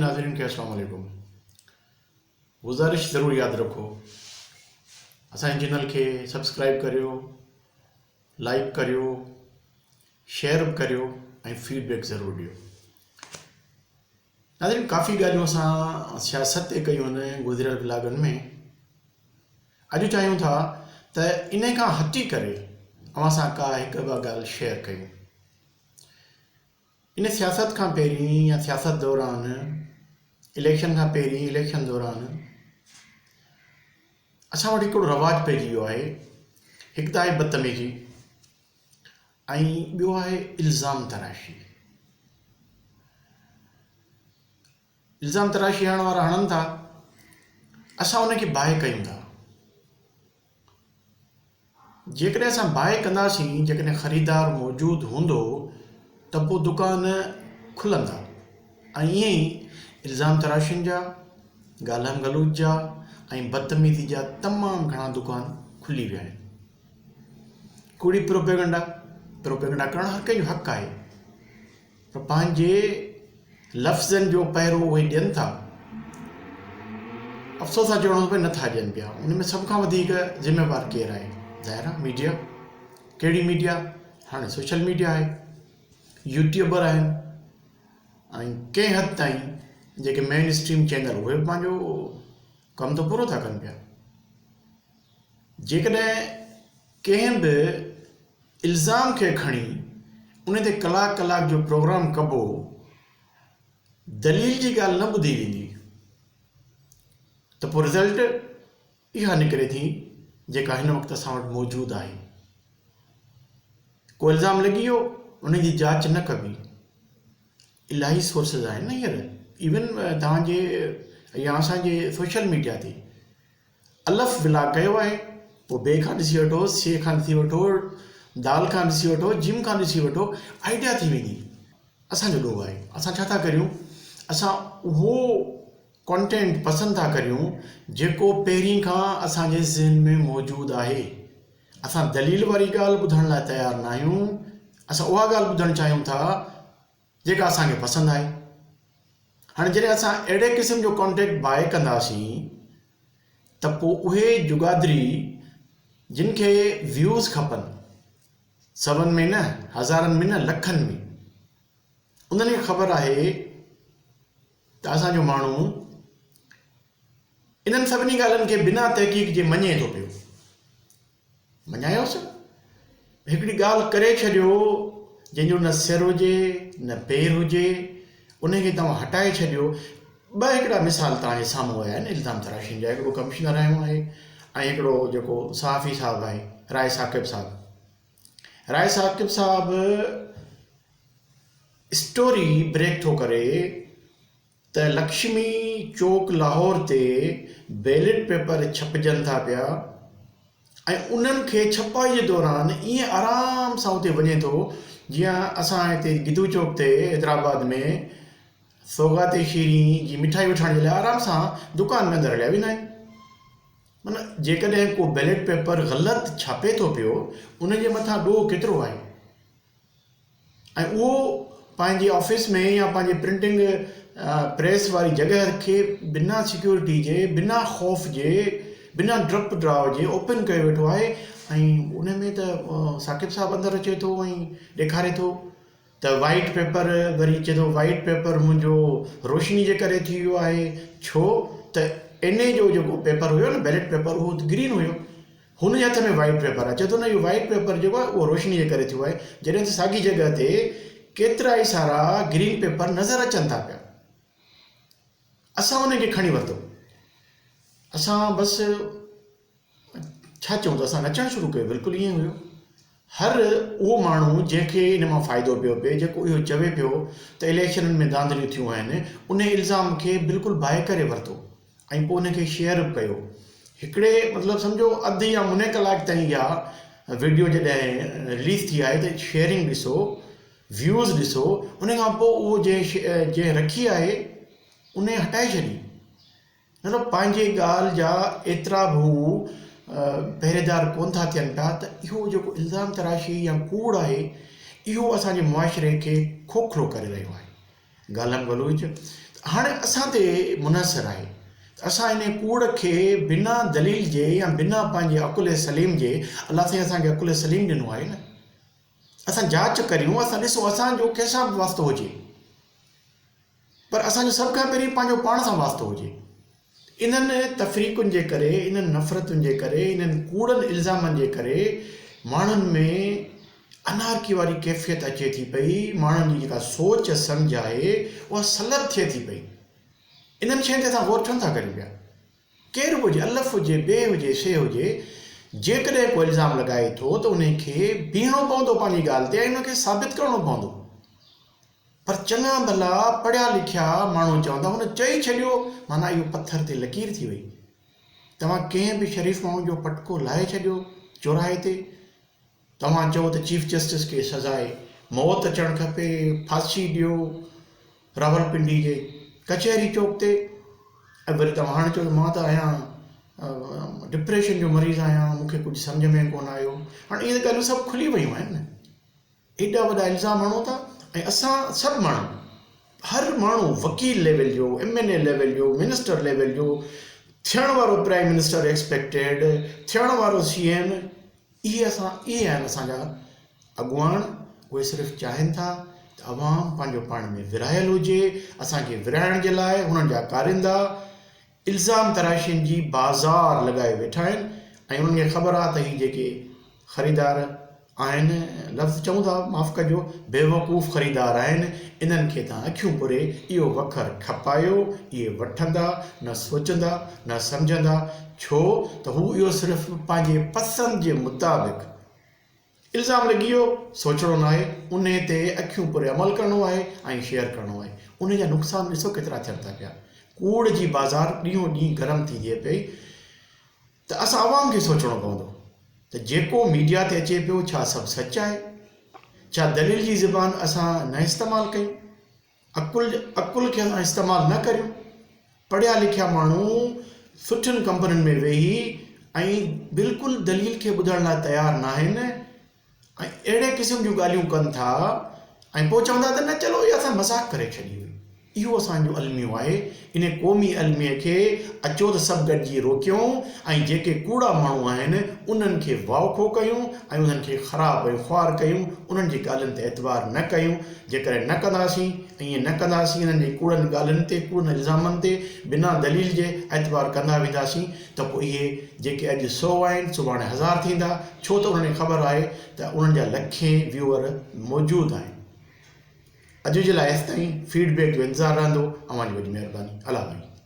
ناظرين کي السلام عليڪم. گذارش ضرور ياد رکو اسان جي چينل کي سبسڪرائب ڪريو لائڪ ڪريو شيئر به ڪريو ۽ فيڊ بيڪ ضرور ڏيو. ناظرين ڪافي ڳالهيون اسان سياست تي ڪيون آهن گذريل ولاگن ۾، اڄ چاهيون ٿا ته انهي کان هٽي ڪري اوهان سان ڪا هڪ ٻه ڳالهه شيئر ڪيون. ان سياست کان پهرين يا سياست دوران، اليڪشن کان پهرين اليڪشن دوران اسان وٽ هڪڙو رواج پئجي ويو آهي، هڪ ته آهي بدتميزي ۽ ٻيو آهي الزام تراشي. الزام تراشي هڻڻ وارا هڻن ٿا، اسان ان کي باهه ڪيون ٿا. جيڪڏهن اسان باهه ڪنداسين، جيڪڏهن خريدار موجود هوندو ته پوء دڪان کلندا ۽ ائين ئي الزام تراشين جا، گالم گلوچ جا ۽ بدتميزي جا تمام گهڻا دڪان کلي ويا آهن. ڪوڙي پروپيگنڊا، پروپيگنڊا ڪرڻ هر ڪنهن جو حق آهي پر پنهنجي لفظن جو پهرو اهي ڏين ٿا، افسوس سان چوڻو ٿو پئي نٿا ڏين پيا. ان ۾ سڀ کان وڌيڪ ذميوار ڪير آهي؟ ظاهر آهي ميڊيا. ڪهڙي ميڊيا؟ هاڻي سوشل ميڊيا آهي، يوٽيوبر آهن ۽ ڪنهن حد تائين جيڪي مين اسٽريم چينل اهي به پنهنجو ڪم ته پورو ٿا ڪن پيا. جيڪڏهن ڪنهن به الزام کي کڻي ان تي ڪلاڪ ڪلاڪ جو پروگرام ڪبو، دليل جي ڳالهه نه ٻڌي ويندي ته پوء رزلٽ اها نڪري ٿي جيڪا هن وقت اسان وٽ موجود آهي. ڪو الزام لڳي ويو ان جي جاچ نه ڪبي. الاهي سورسز آهن نه هينئر ايون توهان جي يا اسان جي سوشل ميڊيا تي الف ولاگ ڪيو آهي پوء بي کان ڏسي وٺو سي کان ڏسي وٺو دال کان ڏسي وٺو جيم کان ڏسي وٺو آئيڊيا ٿي ويندي. اسان جو ڏوهه آهي اسان ڇا ٿا ڪريون اسان اهو ڪانٽينٽ پسند ٿا ڪريون جيڪو پهرين کان اسان جي ذهن ۾ موجود آهي. اسان دليل واري ڳالهه ٻڌڻ لاء تيار ناهيون اسان اها ڳالهه ٻڌڻ چاهيون ٿا جيڪا اسان کي پسند آهي. هاڻي جڏهن اسان اهڙي قسم جو ڪانٽيڪٽ باء ڪنداسين ته پوء اهي جگادري جن کي ويوز کپن سون ۾ نه هزارن ۾ نه لکن ۾ انهن کي خبر آهي ته اسان جو ماڻهو انهن سڀني ڳالهين کي بنا تحقيق جي مڃي ٿو پيو. مڃايوس؟ هڪڙي ڳالهه ڪري ڇڏيو جنهن جو نه سر هجي نه پير هجي، ان کي توهان هٽائي ڇڏيو. ٻه هڪڙا مثال توهان جي سامهون آيا آهن الزام تراشين جا، هڪڙو ڪمشنر آيو آهي ۽ هڪڙو جيڪو صحافي صاحب آهي راء ثاقب صاحب. راء ثاقب صاحب اسٽوري بريڪ ٿو ڪري ته لڪشمي چوڪ لاهور تي بيلٽ پيپر ڇپجن ٿا پيا ۽ انهن کي ڇپائي جي دوران ائين آرام سان اتي وڃي ٿو جيئن اسان هتي گدو چوڪ تي حيدرآباد ۾ سوغات شيرين جي مٺائي وٺڻ جي لاء آرام سان دڪان ۾ اندر هليا ويندا آهن. معنيٰ جيڪڏهن ڪو بيلٽ پيپر غلط ڇاپي ٿو پيو ان جي مٿان ڏوهه ڪيترو آهي؟ ۽ اهو پنهنجي آفيس ۾ يا پنهنجي پرنٽنگ پريس واري جڳهه کي بنا سيڪيورٽي جي بنا خوف جي بنا ڊپ ڊراء جي اوپن ڪيو ويٺو آهي ۽ ان ۾ ته ثاقب صاحب اندر اچي ٿو ۽ ڏيکاري ٿو ته وائيٽ پيپر وري چئي ٿو وائيٽ پيپر منهنجو روشني جي ڪري ٿي ويو آهي ڇو ته ان جو جيڪو پيپر هيو نه بيلٽ پيپر اهو ته گرين هيو هن جي هٿ ۾ وائيٽ پيپر آهي. چئي ٿو نه اهو وائيٽ پيپر جيڪو آهي اهو روشني جي ڪري ٿيو آهي. جڏهن ته ساڳي جڳهه تي ڪيترائي سارا گرين پيپر نظر اچن ٿا پيا. اسان انهن کي کڻي ورتو. اسان بس ڇا چئون ته اسان نچڻ شروع ڪيو بلڪل ائين هيو. هر اهو ماڻهو جنهن کي ان مان فائدو پيو پئي، جيڪو اهو چوي پيو ته اليڪشنن ۾ ڌانڌليون ٿيون آهن، انهي الزام کي بلڪل بائي ڪري ورتو ۽ پوء ان کي شيئر به ڪيو. هڪڙي مطلب سمجهو اڌ يا مني ڪلاڪ تائين اها وڊيو جڏهن رليز ٿي آهي ته شيئرنگ ڏسو، ويوز ڏسو، ان کان پوء اهو جنهن جنهن رکي آهي انهي هٽائي ڇڏي. مطلب پنهنجي ڳالهه جا ايترا به هو پهريدار ڪونه ٿا ٿين پيا ته اهو جيڪو الزام تراشي يا ڪوڙ آهي اهو اسان جي معاشري کي کوکلو ڪري رهيو آهي. گالم گلوچ ته ته هاڻي اسان تي منحصر آهي ته اسان ان ڪوڙ کي بنا دليل جي يا بنا پنهنجي عقل سليم جي، الله سائين اسان کي عقل سليم ڏنو آهي نه، اسان جاچ ڪريون، اسان ڏسون اسان جو ڪنهن سان به واسطو هجي پر اسان جو سڀ کان پهرين پنهنجو پاڻ سان واسطو هجي. انهن تفريقن جي ڪري، انهن نفرتن جي ڪري، انهن ڪوڙن الزامن جي ڪري ماڻهن ۾ انارڪي واري ڪيفيت اچي ٿي پئي، ماڻهن جي جيڪا سوچ سمجهه آهي اها سلب ٿئي ٿي پئي. انهن شين تي اسان غور ڇو نٿا ڪريون پيا؟ ڪير به هجي، الف هجي، بي هجي، سي هجي، جيڪڏهن ڪو الزام لڳائي ٿو ته انهي کي بيهڻو پوندو پنهنجي ڳالهه تي ۽ ان کي ثابت ڪرڻو پوندو. پر چڱا ڀلا پڙهيا لکيا ماڻهو چوندا هن چئي ڇڏيو معنيٰ اهو پٿر تي لڪير ٿي وئي. توهان ڪنهن به شريف ماڻهو جو پٽڪو لاهي ڇڏيو چوراهي تي، توهان چئو ته چيف جسٽس کي سزاء موت اچڻ کپي، ڦاسي ڏيو راولپنڊي جي ڪچهري چوڪ تي ۽ وري توهان هاڻي چئو ته مان ته آهيان ڊپريشن جو مريض آهيان مون کي ڪجهه سمجهه ۾ ڪونه آيو. هاڻي اهي ڳالهيون سڀ کلي ويون آهن نه. ايڏا وڏا الزام هڻو ٿا ۽ اسان سڀ ماڻهو هر ماڻهو وڪيل ليول جو ايم اين اي ليول جو منسٽر ليول جو ٿيڻ وارو پرائم منسٽر ايڪسپيڪٽيڊ ٿيڻ وارو سي ايم اهي اسان اهي آهن اسان جا اڳواڻ اهي صرف چاهين ٿا ته عوام پنهنجو پاڻ ۾ ورهايل هجي اسان کي ورهائڻ جي لاء هنن جا ڪارندا الزام تراشين جي بازار لڳائي ويٺا آهن ۽ انهن کي خبر آهي ته هي جيڪي خريدار آهن، لفظ چئون ٿا معاف ڪجو، بيوقوف خريدار آهن، انهن کي تان اکيون پوري اهو وکر کپايو، اهي وٺندا، نه سوچندا، نه سمجهندا، ڇو ته هو اهو صرف پنهنجي پسند جي مطابق الزام لڳي ويو، سوچڻو ناهي، انهي تي اکيون پوري عمل ڪرڻو آهي ۽ شيئر ڪرڻو آهي، انهي جا نقصان ڏسو ڪيترا ٿين ٿا پيا، ڪوڙ جي بازار ڏينهون ڏينهن گرم ٿي ٿئي پئي ته اسان عوام کي سوچڻو پوندو ته جيڪو ميڊيا تي اچي پيو ڇا سڀ سچ آهي؟ ڇا دليل جي زبان اسان نه استعمال ڪيون؟ عقل عقل کي اسان استعمال نه ڪريون، پڙهيا لکيا ماڻهو سٺين ڪمپنين ۾ ويهي ۽ بلڪل دليل کي ٻڌڻ لاء تيار ناهن ۽ اهڙي قسم جون ڳالهيون ڪن ٿا ۽ پوء چوندا ته نه چلو اها اسان مذاق ڪري ڇڏي هئي. اهو اسان جو الميو آهي، ان قومي الميي کي اچو ته سڀ گڏجي روڪيون ۽ جيڪي ڪوڙا ماڻهو آهن انهن کي واوکو ڪيون ۽ انهن کي خراب ۽ خوار ڪيون، انهن جي ڳالهين تي اعتبار نه ڪيون، جيڪڏهن نه ڪنداسين، ائين نه ڪنداسين، انهن جي ڪوڙن ڳالهين تي، ڪوڙن الزامن تي بنا دليل جي اعتبار ڪندا وينداسين ته پوء اهي جيڪي اڄ سو آهن، سڀاڻي هزار ٿيندا، ڇو ته انهن کي خبر آهي ته انهن جا لکين ويوئر موجود آهن. اڄ جي لاء ايستائين، فيڊ بيڪ جو انتظار رهندو، اوهان جي وڏي مهرباني. الله حافظ.